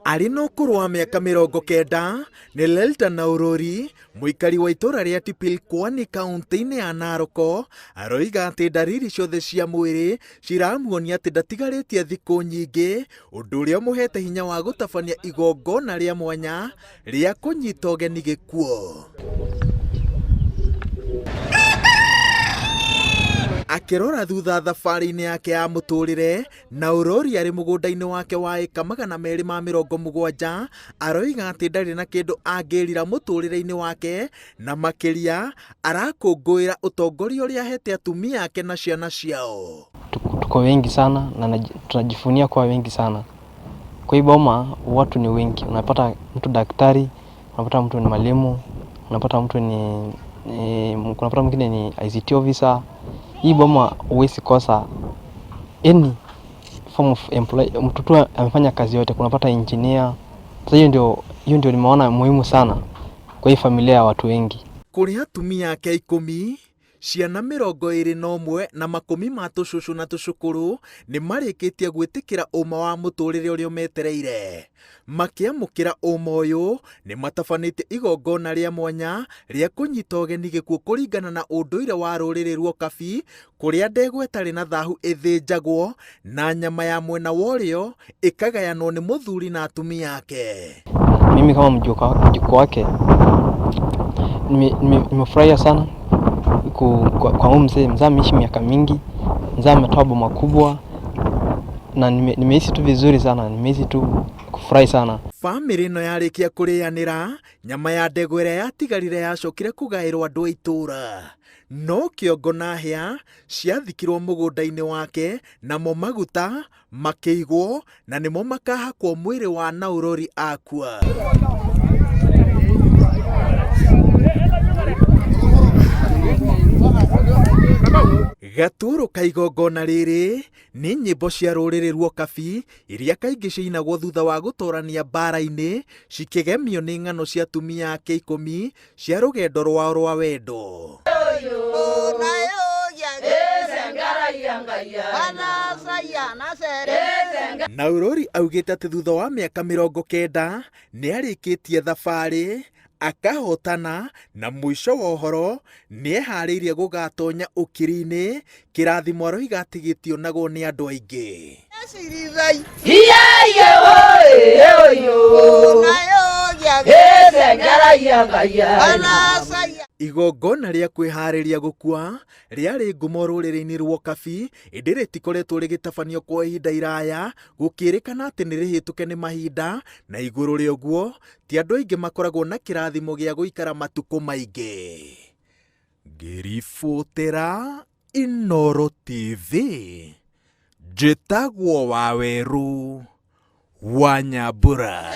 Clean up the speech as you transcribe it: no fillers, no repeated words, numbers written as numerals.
Arĩ na ũkũrũ wa mĩaka 90 nĩ Lelta Naurori, mũikari wa itũũra rĩa Tipil Kwani kaunti-inĩ ya Narok, aroiga atĩ ndariri ciothe cia mwĩrĩ ciramuonia atĩ ndatigarĩtie thikũ nyingĩ, ũndũ ũrĩa ũmũhete hinya wa gũtabania igongona rĩa mwanya rĩa kũnyita ũgeni gĩkuũ. Akĩrora thutha thabarĩ-inĩ yake ya mũtũrĩre, Naurori arĩ mũgũnda-inĩ wake wa ĩka 270 aroiga atĩ ndarĩ na kĩndũ angĩrira mũtũrĩre-inĩ wake, na makĩria arakũngũĩra ũtongoria ũrĩa ahete atumia ake na ciana ciao. Tuko wengi sana na tunajivunia kuwa wengi sana. Kwa hii boma watu ni wengi, unapata mtu daktari, unapata mtu ni mwalimu, unapata mtu ni unapata mwingine ni ICT officer. Hii boma huwezi kosa any form of employee, mtu tu amefanya kazi yote, unapata engineer. Sasa hiyo ndio nimeona muhimu sana kwa hii familia ya watu wengi. Kũrĩ atumia ake 10, ciana 21 na makũmi ma tũcũcũ na tũcũkũrũ nĩ marĩkĩtie gwĩtĩkĩra ũma wa mũtũrĩre ũrĩa ũmetereire. Makĩamũkĩra ũma ũyũ nĩ matabanĩtie igongona rĩa mwanya rĩa kũnyita ũgeni gĩkuũ kũringana na ũndũire wa rũrĩrĩ rwa Kabi, kũrĩa ndegwa ĩtarĩ na thahu ĩthĩnjagwo na nyama ya mwena wa ũrĩo ĩkagayanwo nĩ mũthuri na atumia ake. Mimi kama mjukuu wake nimefurahia sana kwa huyu mzee. Mzee ameishi miaka mingi, mzee ametoa boma kubwa na nimehisi tu vizuri sana, nimehisi tu kufurahi sana. Bamĩrĩ ĩno yarĩkia kũrĩanĩra, nyama ya ndegwa ĩrĩa yatigarire yacokire kũgaĩrwo andũ a itũũra, no kĩongo na hĩa ciathikirwo mũgũnda-inĩ wake, namo maguta makĩigwo na nĩmo makahakwo mwĩrĩ wa Naurori akua. Gatũrũ ka igongona rĩrĩ nĩ nyĩmbo cia rũrĩrĩ rwa Kabi iria kaingĩ ciinagwo thutha wa gũtorania mbara-inĩ, cikĩgemio nĩ ng'ano cia atumia ake 10 cia rũgendo rwao rwa wendo. Naurori augĩte atĩ thutha wa mĩaka 90 nĩ arĩkĩtie thabarĩ akahotana, na mũico wa ũhoro nĩ eharĩirie gũgatonya ũkiri-inĩ, kĩrathimo aroiga atĩ gĩtionagwo nĩ andũ aingĩ. Igongona rĩa kwĩharĩria gũkua rĩarĩ ngumo rũrĩrĩ-inĩ rwa Kabi, ĩndĩ rĩtikoretwo rĩgĩtabanio kwa ihinda iraya, gũkĩrĩkana atĩ nĩ rĩhĩtũke nĩ mahinda, na igũrũ rĩa ũguo ti andũ aingĩ makoragwo na kĩrathimo gĩa gũikara matukũ maingĩ. Ngĩribotera Inooro TV, njĩtagwo Waweru wa Nyambura.